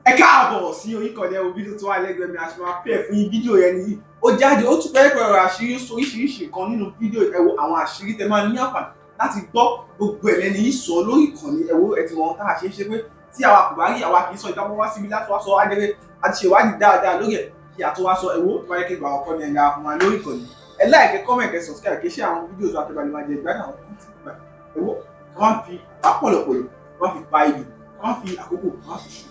Ẹ káàbọ̀ sí orí ìkànnì. Ẹ wo fídíò tó wà lẹ́gbẹ̀ẹ́ mi, a ṣe máa pẹ́ fún yín. Fídíò yẹn nìyí, ó jáde, ó tún pẹ́ pẹ̀lú àṣírí, ó sọ oríṣiríṣi nǹkan nínú fídíò. Ẹ wo àwọn àṣírí tẹ máa ní àǹfààní láti gbọ́, gbogbo ẹ̀ lẹ́ni yìí sọ lórí ìkànnì. Ẹ wo, ẹ ti mọ ohun tá a ṣe é ṣe pé tí àwa kò bá rí, àwa kì í sọ ìdámọ́ wá síbi láti wá sọ adẹ́rẹ́ àti ṣèwádìí dáadáa lórí ẹ̀ kí a tó wá sọ. Ẹ wo, tó bá yẹ kí ìgbà ọkọ ní ẹ̀yà fún wa lórí ìkànnì, ẹ like, comment, ẹ subscribe, kí ṣe àwọn fídíò tó akẹ́bàlẹ̀ máa jẹ ìgbádùn àwọn content gbà. Ẹ wo, ká má fi pápọ̀lọpọ̀lọ̀, ká má fi pa ìlú, ká má fi àkókò, ká má fi ṣù,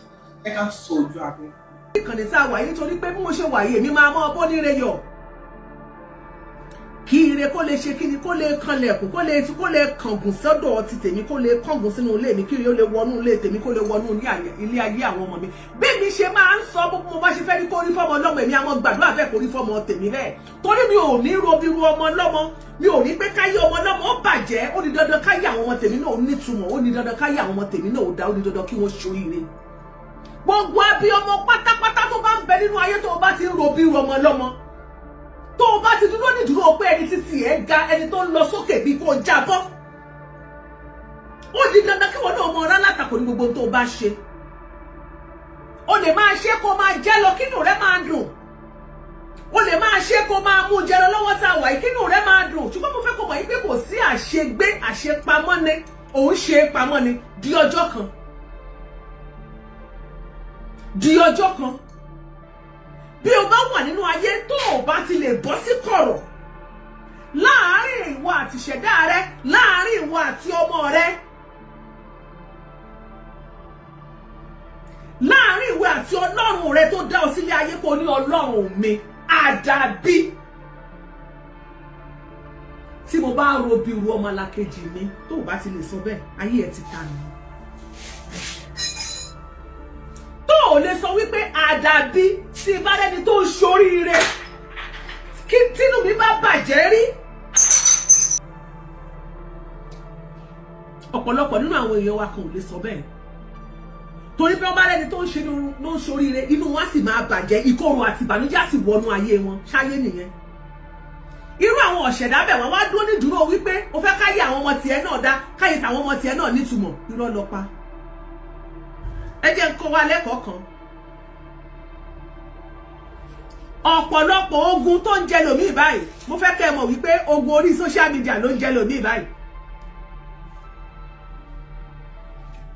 ẹ ká sọ ojú abẹ́. Ìkànnì tá a wà yìí, nítorí pé bí mo ṣe wà yìí, èmi máa mọ́ bó níre yọ̀, kí ire kó lè ṣe kí ni, kó lè kanlẹ̀kùn, kó lè kàngùn sọ́dọ̀ ti tèmi, kó lè kàngùn sínú ilé mi, kí ire ó lè wọnú ilé tèmi, kó lè wọnú ilé ayé àwọn ọmọ mi. Bí mi ṣe máa ń sọ, bó mo bá ṣe fẹ́ ní kó rí fọ́mọ ọlọ́mọ, èmi àwọn gbàdúrà bẹ́ẹ̀ kó rí fọ́mọ tèmi bẹ́ẹ̀, torí mi ò ní robiru ọmọ ọlọ́mọ, mi ò ní pé káyé ọmọ ọlọ́mọ ó bàjẹ́. Ó ní dandan káyé àwọn ọmọ tèmi náà ó nítumọ̀, ó ní dandan káyé àwọn ọmọ tèmi náà ó dá, ó ní dandan kí wọ́n ṣoríire. Gbogbo abiyamọ pátápátá tó bá ń bẹ nínú ayé, tó o bá ti ń robiru ọmọ ọlọ́mọ, tó o bá ti dúró nídúró pé ẹni títí ẹ ga, ẹni tó ń lọ sókè bí kò jábọ́, ó di dandan kí wọn náà mọ ọ̀rá látakò ní gbogbo tó o bá ṣe. O lè máa ṣe kó máa jẹ́ lọ, kínú rẹ máa dùn. O lè máa ṣe kó máa mú jẹ lọ lọ́wọ́ tá a wà yìí, kínú rẹ máa dùn. Ṣùgbọ́n mo fẹ́ kó mọ̀ yìí pé kò sí àṣegbé, àṣepamọ́ ni òun ṣe é pamọ́ ni. Di ọjọ́ kan, di ọjọ́ kan, bí o bá wà nínú ayé, tó o bá ti lè bọ́ sí kọ̀rọ̀ láàárín ìwọ àti ìṣẹ̀dá rẹ, láàárín ìwọ àti ọmọ rẹ, láàárín ìwọ àti Ọlọ́run rẹ tó dá ọ sílé ayé, kó ní Ọlọ́run mi, àdàbí tí mo bá ro bí ru ọmọ alákejì mi, tó o bá ti lè sọ bẹ́ẹ̀, ayé ẹ ti ta nù. Tó o lè sọ wípé àdàbí tí bá rẹni tó ń ṣoríire, kí tínú mi bá bàjẹ́ rí. Ọ̀pọ̀lọpọ̀ nínú àwọn èèyàn wa kan ò lè sọ bẹ́ẹ̀, torí bí wọ́n bá rẹni tó ń ṣe ló ń ṣoríire, inú wọn á sì máa bàjẹ́, ìkorò àti ìbànújẹ́ á sì wọnú ayé wọn. Ṣáyé nìyẹn. Irú àwọn ọ̀ṣẹ̀dá bẹ̀ wọ́n wá dúró nídúró wípé o fẹ́ káyé àwọn ọmọ tiẹ̀ náà dá, káyé tàwọn ọmọ tiẹ̀ náà nítumọ̀. Irọ́ lọ pa. Ẹ jẹ́ ń kọ́ wa lẹ́kọ̀ọ́ kan. Ọ̀pọ̀lọpọ̀ ogun tó ń jẹ lòmíì báyìí, mo fẹ́ kẹ́ ẹ mọ̀ wípé ogun orí social media ló ń jẹ lòmíì báyìí.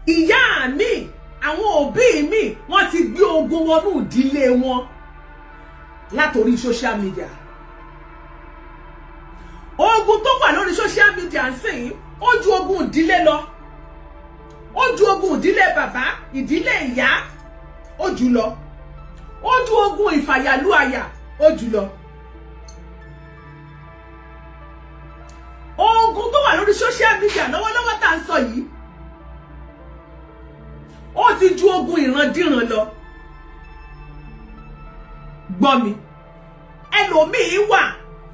Ìyá mi, àwọn òbí mi, wọ́n ti gbé ogun wọnú ìdílé wọn látòrí social media. Ogun tó wà lórí social media ń sìn, ó ju ogun ìdílé lọ, ó ju ogun ìdílé bàbá, ìdílé ìyá, ó jù lọ, ó ju ogun ìfàyàlú àyà, ó jù lọ. Ogun tó wà lórí social media lọ́wọ́lọ́wọ́ tá à ń sọ yìí, ó ti ju ogun ìrandíran lọ. Gbọ́ mi, ẹlòmíín wà,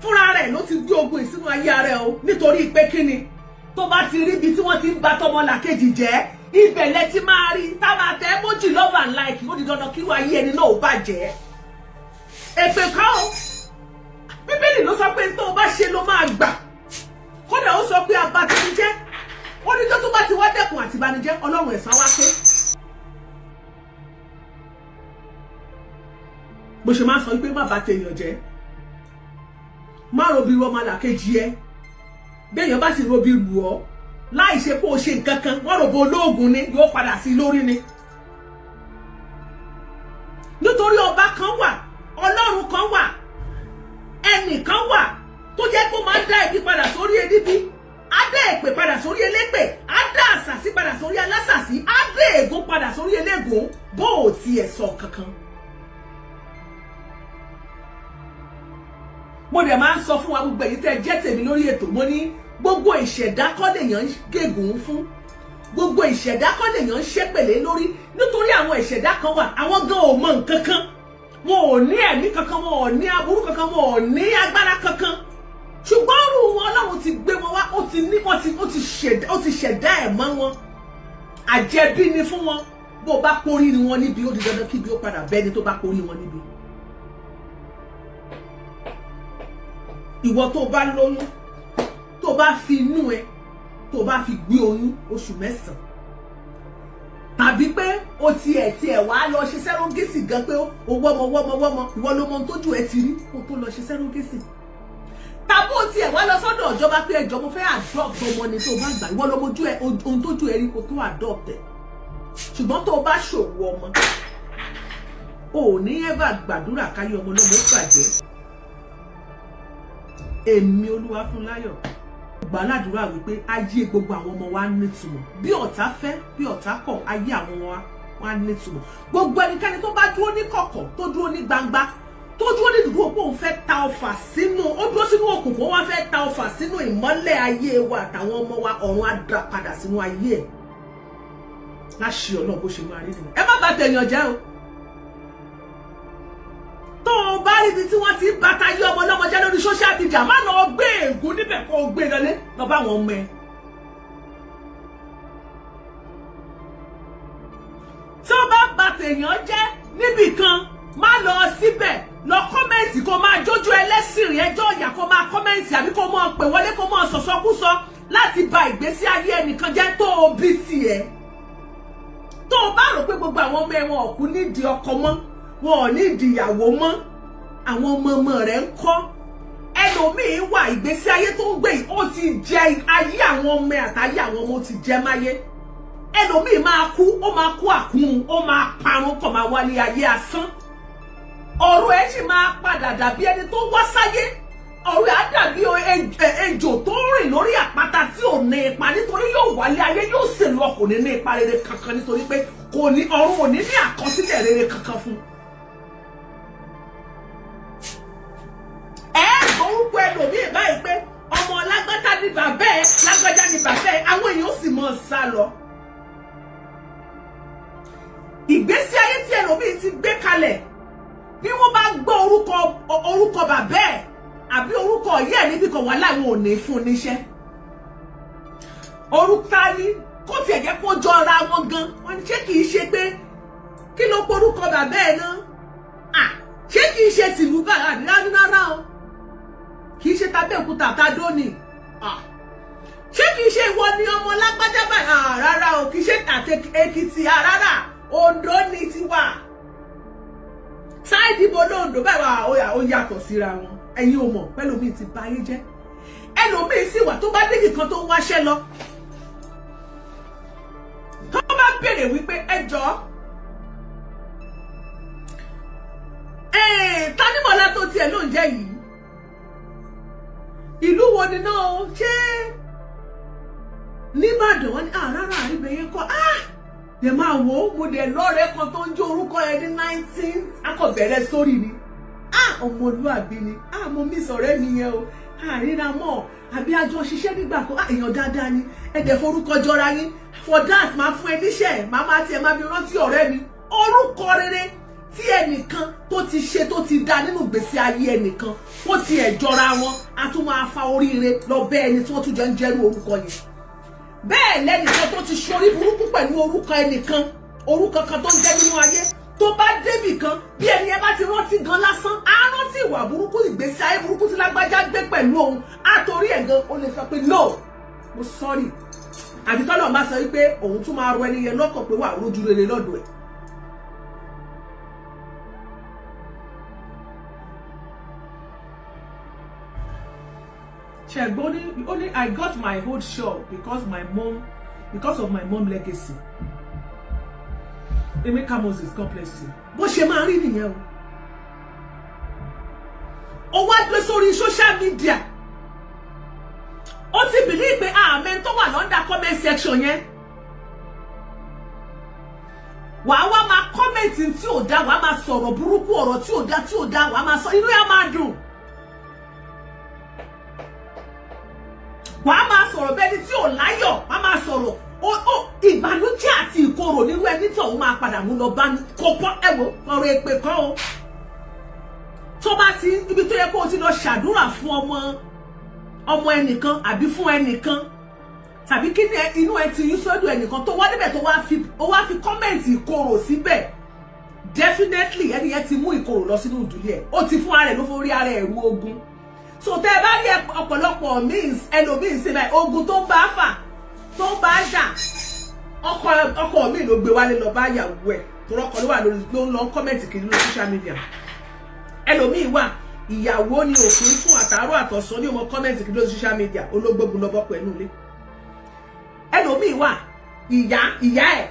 fúnra rẹ̀ ló ti gbé ogun ìsínú ayé rẹ̀ o, nítorí pé kíni, tó bá ti rí ibi tí wọ́n ti ń ba tọmọ làkejì jẹ́, ibẹ̀ lẹ ti máa rí tá máa tẹ emoji love and like. Ó di dandan kí wàá yí ẹni náà ó bàjẹ́. Èpè kọ́ o, Bíbélì ló sọ pé tó o bá ṣe ló máa gbà. Kódà ó sọ pé abatẹnijẹ́, ó ní tó bá ti wá dẹ́kun àtìbànújẹ́, Ọlọ́run ẹ̀san wá pé. Bó ṣe máa sọ pé má bà tèèyàn jẹ́, má robi ru ọmọ làkejì ẹ, béèyàn bá sì robi lù ọ́ láì ṣe pé o ṣe nǹkan kan, wọ́n rògbò olóògùn ni, yóò padà sí lórí ni. Nítorí ọba kan wà, Ọlọ́run kan wà, ẹnìkan wà tó jẹ́ pé ó máa ń dá ibi padà sórí edíbi, á dá èpè padà sórí elépè, á dá àṣàsí padà sórí alásàsí, á dá ègún padà sórí elégún, bó o tiẹ̀ sọ kankan. Mo dẹ̀ máa ń sọ fún wa, gbogbo èyí tẹ́ ẹ jẹ́ tèmi lórí ètò, mo ní gbogbo ìṣẹ̀dá kọ́ lèèyàn ń gégùn fún, gbogbo ìṣẹ̀dá kọ́ lèèyàn ń ṣépèlé lórí, nítorí àwọn ìṣẹ̀dá kan wà, àwọn gan ò mọ nǹkan kan, wọn ò ní ẹ̀mí kankan, wọn ò ní aburú kankan, wọn ò ní agbára kankan, ṣùgbọ́n ọ̀rù wọn Ọlọ́run ti gbé wọn wá, ó ti ní wọn ti ó ti ṣẹ̀dá ẹ̀ mọ́ wọn, àjẹbí ni fún wọn. Bó bá porí ni wọn níbi, ó di dandan kíbi ó padà bẹ́ni tó bá porí wọn níbi. Ìwọ tó bá lóyún, tó bá fi inú ẹ, tó bá fi gbé oyún oṣù mẹ́sàn-án, Tàbí pé o tiẹ̀ wá lọ ṣe surrogacy gan, pé o wọ́mọ wọ́mọ wọ́mọ, ìwọ ló mọ ohun tójú ẹ ti rí kó tó lọ ṣe surrogacy. Tàbí o tiẹ̀ wá lọ sọ́dọ̀ ìjọba pé ẹjọ́, mo fẹ́ adopt ọmọ ni, tó o bá gbà, ìwọ ló mojú ẹ ohun tójú ẹ rí kó tó adopt ẹ. Ṣùgbọ́n tó o bá ṣòwò ọmọ, o ò ní ever gbàdúrà káyé ọmọ lọ́mọ ó bàjẹ́. Èmi Olúwafúnláyọ̀ gbà ládùúrà wípé ayé gbogbo àwọn ọmọ wa nítumọ̀. Bí ọ̀tá fẹ́, bí ọ̀tá kọ̀, ayé àwọn ọmọ wa nítumọ̀. Gbogbo ẹnikẹ́ni tó bá dúró ní kọ̀kọ̀, tó dúró ní gbangba, tó dúró ní dúdú òpó, òun fẹ́ ta ọfà sínú, ó dúró sínú òkùnkùn, ó wá fẹ́ ta ọfà sínú ìmọ́lẹ̀ ayé wa àtàwọn ọmọ wa, ọ̀run á dá padà sínú ayé ẹ̀ láṣẹ Ọlọ́run. Bó ṣe máa rí nìyẹn. Ẹ má bà tèèyàn jẹ́ o. Tó o bá rí ibi tí wọ́n ti ń bàtà yí ọmọ ọlọ́mọ jẹ́ lórí social media, má lọ gbé ègún níbẹ̀ kó o gbé lọlé lọ bá àwọn ọmọ ẹ. Tí ó bá bà tèèyàn jẹ́ níbì kan, má lọ síbẹ̀ lọ comment, kó máa jójú ẹlẹ́sìn rí ẹjọ́ ìyà, kó máa comment àbí kó máa pè wọlé, kó máa sọ̀sọ́kúsọ láti ba ìgbésí ayé ẹnìkan jẹ́ tó o bí tiẹ̀. Tó o bá rò pé gbogbo àwọn ọmọ ẹ̀wọ̀n ọ̀kú nídìí ọkọ mọ́, wọn ò nídìí ìyàwó mọ́, àwọn ọmọ ọmọ rẹ̀ ń kọ́. Ẹlòmíín wà, ìgbésí ayé tó ń gbé yìí, ó ti jẹ ayé àwọn ọmọ ẹ̀ àtayé àwọn ọmọ, ó ti jẹ máyé. Ẹlòmíín máa kú, ó máa kú àkúrun, ó máa parun, kàn máa wálé ayé asán. Ọ̀rọ̀ ẹ̀ sì máa padà dàbí ẹni tó wá sáyé, ọ̀rọ̀ ẹ̀ á dàbí ejò tó ń rìn lórí àpáta tí ò ní ipa, nítorí yóò wálé ayé, yóò sì lọ, kò ní ní ipa rere kankan, nítorí pé kò ní ọ̀run, ò ní ní àkọsílẹ̀ rere kankan fún un. Ẹ orúkọ ẹlòmíì báyìí pé ọmọ lágbájá ní bàbá ẹ, lágbájá ní bàbá ẹ, àwọn èèyàn ó sì mọ sá lọ. Ìgbésí ayé tí ẹlòmíì ti gbé kalẹ̀, bí wọ́n bá gbọ́ orúkọ bàbá ẹ̀ àbí orúkọ ìyá ẹ̀ níbi kan, wà láwọn ò ní fún níṣẹ́. Orúkọ ní kó tiẹ̀ jẹ́ kó jọra wọn gan, wọ́n ní ṣé kìí ṣe pé kí ló porúkọ bàbá ẹ̀ náà? Ṣé kìí ṣe tìlú bàrà? Rárá o, kìí ṣe tàbẹ́òkúta àtàdó ni. Ṣé kìí ṣe ìwọ ni ọmọ lágbájá báyìí? Rárá o, kìí ṣe àti Èkìtì. Rárá, Oǹdó ni tiwa, side ibo lóńdó báyìí wà, ó yàtọ̀ síra wọn. Ẹ̀yin ò mọ̀ pẹ́lòmíì ti bà ayé jẹ́. Ẹlòmíì sì wà, tó bá débì kan tó ń wáṣẹ́ lọ, tó bá béèrè wípé ẹ jọ̀ọ́, Tanímọ̀lá tó tiẹ̀ ló ń jẹ́ yìí, ìlú wo ni náà o? Ṣé nìbàdàn? Wọn ni rárá, àríbẹ̀ yẹn kọ́. Dẹ̀ máa wò ó, mo dẹ̀ lọ́rẹ̀ẹ́ kan tó ń jó orúkọ yẹn ní 19 akọ̀bẹ̀rẹ̀ sórí ni. Ọmọlúàbí ni. Mo miss ọ̀rẹ́ mi yẹn o, àríra mọ́ àbí àjọ ṣiṣẹ́ nígbà kan. Èèyàn dáadáa ni. Ẹ dẹ̀ forúkọ jọra yín. For that, máa fún ẹ níṣẹ́, máa máa tiẹ̀ máa fi rántí ọ̀rẹ́ mi. Orúkọ rere tí ẹnìkan tó ti ṣe, tó ti dá nínú ìgbésí ayé ẹnìkan, ó ti ẹ̀ jọra wọn, a tún máa fa oríire lọ bẹ́ ẹni tí wọ́n tún jọ ń jẹ́rú orúkọ yẹn. Bẹ́ẹ̀ lẹ́nìkan tó ti ṣorí burúkú pẹ̀lú orúkọ ẹnìkan, orúkọ kan tó ń jẹ́ nínú ayé, tó bá débì kan, bí ẹni ẹ bá ti rántí gan lásán, á rántí ìwà burúkú, ìgbésí ayé burúkú tí lágbájá gbé pẹ̀lú òun, á torí ẹ̀ gan ó lè sọ pé no, mo sorry. Àti tọ́lọ̀ máa sọ wípé òun tún máa rọ ẹni yẹn lọ́kàn pé wà rójú rere lọ́dọ̀ ẹ̀. Ṣẹ̀gbọ́n ó ní, "I got my old shop because of my mom legacy." Emeka Moses, God bless you. Bó ṣe máa rí nìyẹn o. Ó wá gbé sórí social media, ó ti believe pé àmẹ́ tó wà l'under comment section yẹn, wàá wá máa comment tí ò dá, wàá máa sọ̀rọ̀ burúkú, ọ̀rọ̀ tí ò dá, tí ò dá, wàá máa sọ, inú yà máa dùn, wàá máa sọ̀rọ̀ bẹ́ẹ̀ ni tí ò láyọ̀, wàá máa sọ̀rọ̀ ó ìbànújẹ́ àti ìkorò nírú ẹni tí òun máa padà mú lọ bá kó pọ́. Ẹ̀wọ̀, ọ̀rọ̀ èpè kan o, tó bá ti ibi tó yẹ kó o ti lọ ṣàdúrà fún ọmọ ọmọ ẹnìkan àbí fún ẹnìkan, tàbí kí ni inú ẹ ti yún sọ́dọ̀ ẹnìkan tó wá níbẹ̀, tó wá fi comment ìkorò síbẹ̀, definitely ẹni yẹn ti mú ìkorò lọ sínú ìdílé ẹ̀. Ó ti fún ara ẹ̀ ló forí ara ẹ̀ ru ogun. So tẹ́ ẹ bá rí ọ̀pọ̀lọpọ̀ means, ẹlòmíín sí báyìí, ogun tó ń bá fà, tó ń bá jà. Ọkọ mi ló gbé wálé lọ bá ìyàwó ẹ̀, tó rọ́kọ ló wà lórí, ló ń lọ comment kiri lórí social media. Ẹlòmíì wà, ìyàwó ni òfin fún àtàárọ̀ àtọ̀sán ní ọmọ comment kiri lórí social media, ológbógun lọ́bọ̀ pẹ̀lú ilé. Ẹlòmíì wà, ìyá ẹ̀,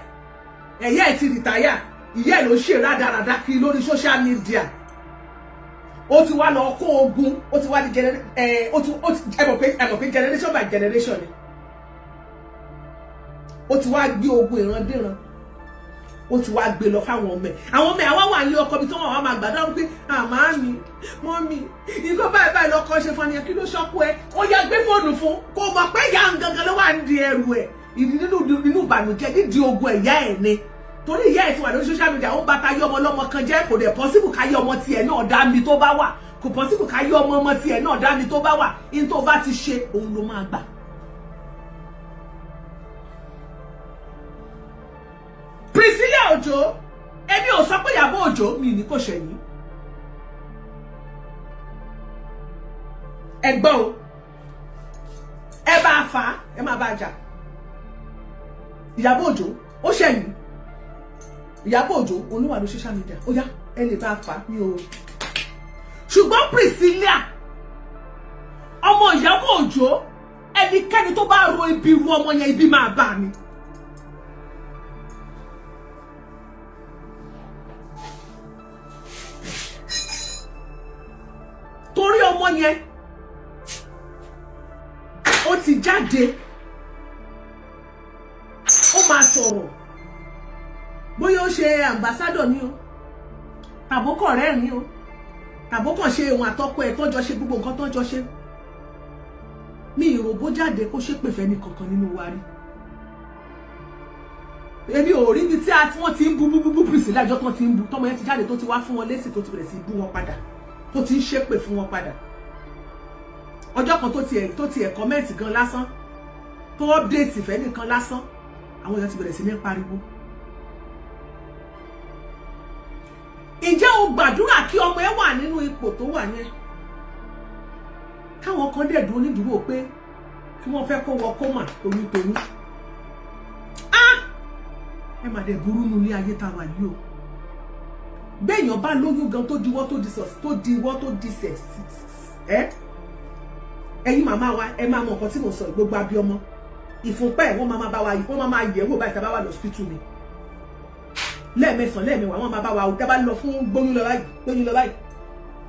ẹ̀yà ẹ̀ ti retire, ìyá ẹ̀ ló ṣe rádaràdá kiri lórí social media. Ó ti wá lọ kó ogun, ó ti wá di ẹ ó ti ẹ mọ̀ pé generation by generation ni. Ó ti wá gbé ogun ìrandíran, ó ti wá gbé lọ fáwọn ọmọ ẹ. Àwọn ọmọ ẹ àwa wà ní ọkọ bí tí wọn wà máa gbàdúrà wípé, "Àmà mi, mummy, nǹkan báyìí báyìí lọkọ ṣe fún ẹ." Kí ló ṣọkú ẹ? Ó yá, gbé fóònù fún kó mọ̀ pé ìyá ń gangan ló wà ń di ẹrù ẹ ìdí nínú ìbànújẹ́ nídìí ogun ẹ̀yà ẹ̀ ni, torí ìyá ẹ̀ ti wà lórí social media, ó ń bàtà yọ ọmọ ọlọ́mọ kan jẹ́. Kò dẹ̀ possible ká yọ ọmọ tiẹ̀ náà dá mi tó bá wà, kò possible ká yọ ọmọ ọmọ tiẹ̀ náà dá mi tó bá wà. In tó bá ti ṣe, òun ló máa gbà. Priscilla Òjó, èmi ò sọ pé Ìyábọ̀ Òjó mi ní kò ṣẹ̀yìn. Ẹ̀gbọ́n o, ẹ bá a fà á, ẹ má bá a jà. Ìyábọ̀ Òjó ó ṣẹ̀yìn. Ìyábọ̀ Òjó olúwa ló social media, ó yá, ẹ lè bá a fà á mi o. Ṣùgbọ́n Priscilla, ọmọ Ìyábọ̀ Òjó, ẹnikẹ́ni tó bá ro ibi ru ọmọ yẹn, ibi máa bá mi. Torí ọmọ yẹn ó ti jáde, ó máa sọ̀rọ̀, bóyá ó ṣe ambassador ni o, tàbókọ̀ rẹ́rìn o, tàbókọ̀ ṣe òun àtọkọ ẹ̀ tọ́jọ́ ṣe gbogbo nǹkan tọ́jọ́ ṣe. Mi ìròbó jáde kó ṣépè fẹ́ni kankan nínú wa rí. Èmi ò rí ibi tí wọ́n ti ń bú bú bú bú Priscilla. Àjọ tó ti ń bú, tọmọ yẹn ti jáde, tó ti wá fún wọn lésì, tó ti bẹ̀rẹ̀ sí bú wọn padà, tó ti ń ṣépè fún wọn padà. Ọjọ́ kan tó tiẹ̀ comment gan lásán, tó update ìfẹ́ nìkan lásán, àwọn èèyàn ti bẹ̀rẹ̀ sí ní pariwo. Ǹjẹ́ o gbàdúrà kí ọmọ ẹ wà nínú ipò tó wà yẹn, káwọn kan dẹ̀ dúró nídúró pé kí wọ́n fẹ́ kó wọ coma toyúntoyún? Ah, ẹ mà dẹ̀ burú nínú ilé ayé tá a wà yìí o. Béèyàn bá lóyún gan, tó diwọ́, tó di sọ̀s, tó diwọ́, tó di sẹ̀ ẹ́. Ẹ̀yin màmá wa, ẹ máa mọ nǹkan tí mo sọ. Gbogbo abiyọmọ, ìfúnpá ẹ̀, wọ́n máa bá wa, wọ́n máa yẹ̀ wò báyìí. Tá a bá wà lọ́sípítù ni, lẹ́ẹ̀mẹsàn, lẹ́ẹ̀mẹwàá, wọ́n máa bá wa. Tá a bá lọ fún gbóyún lọ báyìí, gbóyún lọ báyìí,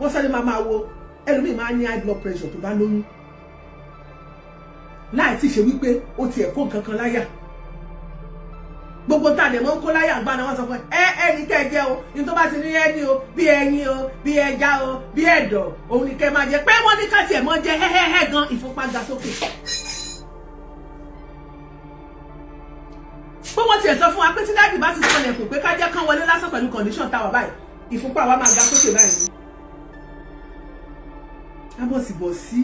wọ́n sáré máa wo. Ẹlòmíì máa ní high blood pressure tó bá lóyún, láì tí ṣe wípé ó tiẹ̀ kó nǹkan kan láyà. Gbogbo tá a lè mọ́ ń kó láyà gbá náà, wọ́n sọ fún ẹ, ẹ ní kẹ́ ẹ jẹ o, ní tó bá ti ní ẹni o, bí ẹyin o, bí ẹja o, bí ẹ̀dọ̀, òun ní kẹ́ máa jẹ. Pé wọ́n ní ká tiẹ̀ mọ́ jẹ hẹ́hẹ́hẹ́ gan, ìfúnpá ga sókè. Pé wọ́n tiẹ̀ sọ fún wa pé tí daddy bá ti sọ lẹ̀kùn pé ká jẹ́ kán wọlé lásán, pẹ̀lú condition táwa báyìí, ìfúnpá wa máa ga sókè báyìí. Á bọ̀ sí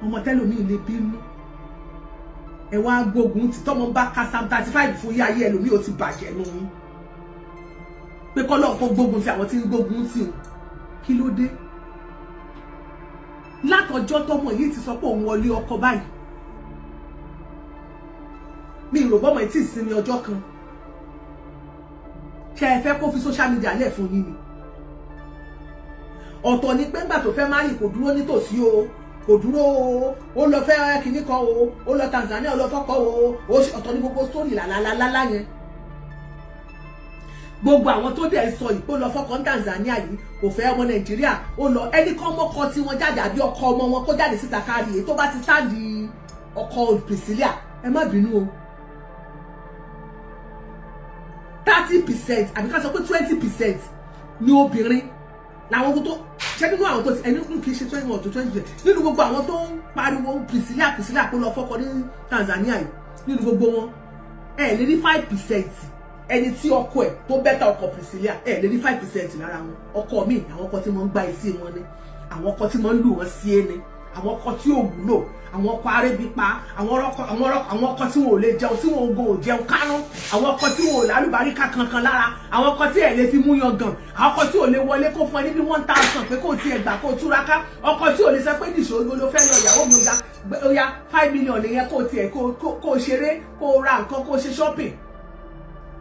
ọmọ tẹ́lòmíì lè bínú. Ẹ wá gbógun tí tọmọ bá ka Psalm 35 fún yá, ayé ẹlòmíì ó ti bàjẹ́ nù yín, pé kọ́lọ́ kó gbógun ti àwọn tí ń gbógun tì ó. Kí ló dé? Látọjọ́ tọmọ yìí ti sọ pé òun wọlé ọkọ báyìí, mi ìrò bọ́mọ tí ì sinmi ọjọ́ kan. Ṣe ẹ fẹ́ kó fi social media lẹ̀ fún yín ni? Ọ̀tọ̀ ni pé ńgbà tó fẹ́ marry, kò dúró nítòsí o, kò dúró o, ó lọ fẹ́ kinní kan o, ó lọ Tanzania, ó lọ fọ́kọ o. Ọ̀tọ̀ ni gbogbo sórí làlálálá yẹn. Gbogbo àwọn tó dẹ̀ sọ yìí pé ó lọ fọ́kọ ní Tanzania yìí, kò fẹ́ ọmọ Nàìjíríà, ó lọ, ẹnì kan mọ́kọ tí wọ́n jáde, àbí ọkọ ọmọ wọn kó jáde síta kárí. Èyí tó bá ti sáàdì ọkọ Priscilla, ẹ má bínú o, 30% àbí ká sọ pé 20% ní obìnrin làwọn tó ṣe nínú àwọn tó ti ẹni kì í ṣe 21 to 20% nínú gbogbo àwọn tó ń pariwo Priscilla, Priscilla kó lọ fọ́kọ ní Tanzania yìí. Nínú gbogbo wọn, ẹ lè rí 5% ẹni tí ọkọ ẹ̀ tó better ọkọ Priscilla. Ẹ lè rí 5% lára wọn. Ọkọ mi, àwọn ọkọ tí wọ́n ń gbá etí wọn ni, àwọn ọkọ tí wọ́n ń lù wọ́n sí ẹni, àwọn ọkọ tí ò wúlò, àwọn ọkọ arébípa, àwọn ọkọ tí wọn ò lè jẹun, tí wọn ò jẹun kánú, àwọn ọkọ tí wọn ò lálùbáríkà kankan lára, àwọn ọkọ tí ẹ lè fi mú yan gàn, àwọn ọkọ tí ò lè wọlé kó fún ẹ ní bí 1,000 pé kó tiẹ̀ gbà kó túraká, ọkọ tí ò lè sọ pé nìṣó ló fẹ́ lọ, ìyàwó mi ò ga. Ó yá, 5 million lè yẹ kó tiẹ̀ kó ṣeré, kó ra nǹkan, kó ṣe shopping.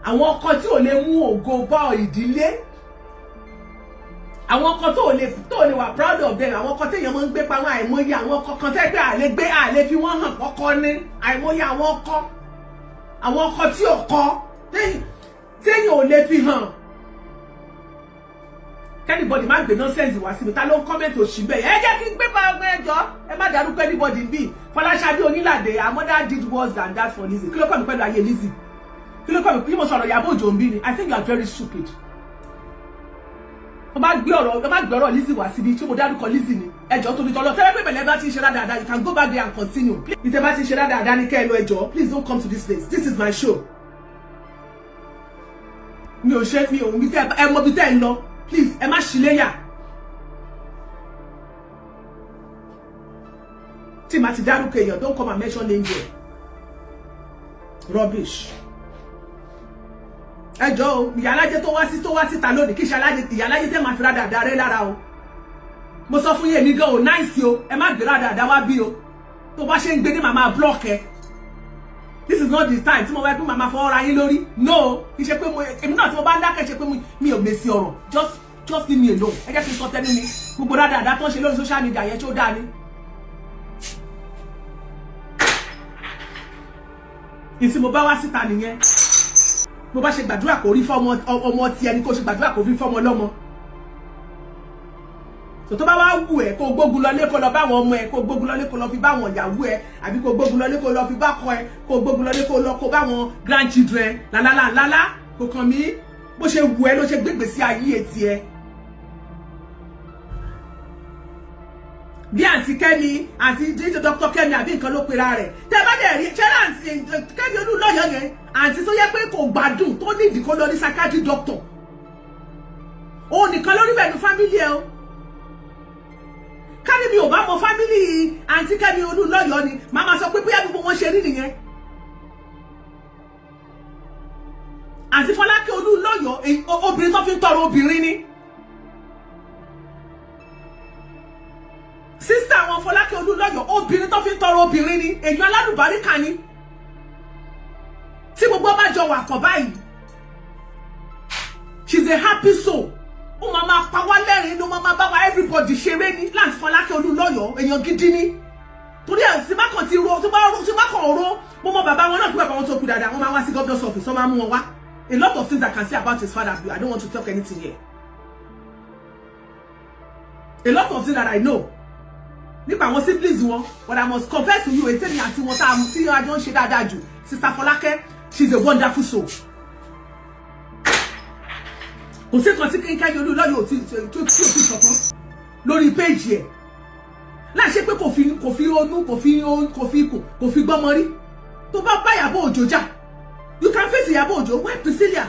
Àwọn ọkọ tí ò lè mú ògo bá ìdílé, àwọn ọkọ tó lè wà proud of them, àwọn ọkọ téèyàn máa ń gbé pamọ́. Àìmọye àwọn ọkọ kan tẹ́ pé àlè gbé, àlè fi wọ́n hàn kọ́kọ́ ní. Àìmọye àwọn ọkọ tí ọkọ téèyàn ò lè fi hàn. Anybody má gbé nonsense wá síbi. Ta ló ń comment òṣì bẹ́ẹ̀? Ẹ jẹ́ kí n gbé pa ọgbẹ́ ẹjọ́. Ẹ má dárúkọ anybody bí Fọláṣadé Onílàdé. Her mother did worse than that for Lizzy. Kí ló kọ́ mi pẹ̀lú ayé Lizzy? Kí ló kọ́ mi? Kí mo sọ̀rọ̀ Ìyábọ̀ Òjó ń bí ni? I think you are very stupid. Wọ́n bá gbé ọ̀rọ̀ Lizzy wá síbi tí mo dárúkọ Lizzy ni. Ẹjọ́ tóbi tọ́lọ́ tẹ́lẹ̀ pé bẹ̀lẹ́ bá ti ń ṣe dáadáa, you can go back there and continue. Ìtẹ́ bá ti ń ṣe dáadáa ní kẹ́ ẹ lọ. Ẹjọ́, please don't come to this place. This is my show. Mi ò ṣe, mi ò ní tẹ́ ẹ mọ bí tẹ́ ẹ ń lọ. Please, ẹ má ṣíléyà tí màá ti dárúkọ èèyàn. Don't come and mention name here. Rubbish. Ẹjọ́ o, ìyálájẹ tó wá síta lónìí, kí ṣe ìyálájẹ tẹ́ máa fi rádàdà rẹ lára o. Mo sọ fún yín, èmi gan ò nice o. Ẹ má gbé rádàdà wá bí o. Tó bá ṣe ń gbé ní, màmá block ẹ. This is not the time tí mo bá pín màmá fọwọ́ ra yín lórí. No, kì í ṣe pé mo, èmi náà tí mo bá ń dákẹ́ ṣe pé mi ò mèsì ọ̀rọ̀. Just leave me alone. Ẹ jẹ́ kí n sọ tẹ́nu mi. Gbogbo rádàdà tó ń ṣe lórí social media yẹn, tó dáa ni. Ìsìn mo bá wá síta nìyẹn. Bó bá ṣe gbàdúrà kò rí fọmọ ọmọ tí ẹni kó ṣe gbàdúrà kò rí fọmọ lọ́mọ tó bá wá wù ẹ́, kó gbógun lọlé, kó lọ bá àwọn ọmọ ẹ, kó gbógun lọlé, kó lọ fi bá àwọn ìyàwó ẹ, àbí kó gbógun lọlé, kó lọ fi bá kọ ẹ, kó gbógun lọlé, kó lọ kó bá àwọn grandchildren lálálá lálá. Kò kàn mí. Bó ṣe wù ẹ́ ló ṣe gbégbé sí ayé etí ẹ. Bí àǹtí Kẹ́mi, àǹtí jíjẹ Dr. Kẹ́mi àbí nǹkan ló pera rẹ̀, tẹ́ bá dẹ̀ rí ṣẹ́rẹ́ àǹtí Kẹ́mi Olúnlọ́yọ̀ yẹn, àǹtí tó yẹ pé kò gbádùn, tó nídìí kó lọ ní psychiatric doctor, òun nìkan lórí bẹ́ẹ̀ ní family ẹ o. Kárí mi ò bá mọ family àǹtí Kẹ́mi Olúnlọ́yọ̀ ni, màá ma sọ pé bóyá gbogbo wọn ṣe rí nìyẹn. Àǹtí Fọlákẹ́ Olúnlọ́yọ̀, obìnrin tó fi ń tọrọ obìnrin ni. Sister àwọn Fọlákẹ́ Olúnlọ́yọ̀, obìnrin tó fi ń tọrọ obìnrin ni, èèyàn alálùbáríkà ni, tí gbogbo bá jọ wà kọ̀ báyìí. She's a happy soul. Ó máa máa pa wá lẹ́rìn-ín ló máa máa bá wa everybody ṣeré ní láti. Fọlákẹ́ Olúnlọ́yọ̀, èèyàn gidi ni. Torí ẹ̀ tí má kàn ti ro, tí má kàn ro, mo mọ bàbá wọn náà, kí bàbá wọn tó kú dáadáa, wọ́n máa wá sí governor's office, wọ́n máa mú wọn wá. A lot of things I can say about his father, I don't want to talk anything here. A lot of things that I know nípa àwọn siblings wọn, but I must confess to you, ètè mi àti wọn tá a tí a jọ ń ṣe dáadáa jù, Sister Fọlákẹ́, she's a wonderful soul. Kò sí kan tí Kẹ́mi Olúnlọ́yọ̀ tí ò tí sọ tán lórí péjì ẹ̀, láì ṣe pé kò fi ronú, kò fi kù, kò fi gbọ́mọ rí. Tó bá bá Ìyábọ̀ Òjó jà, you can face Ìyábọ̀ Òjó. Why Priscilla?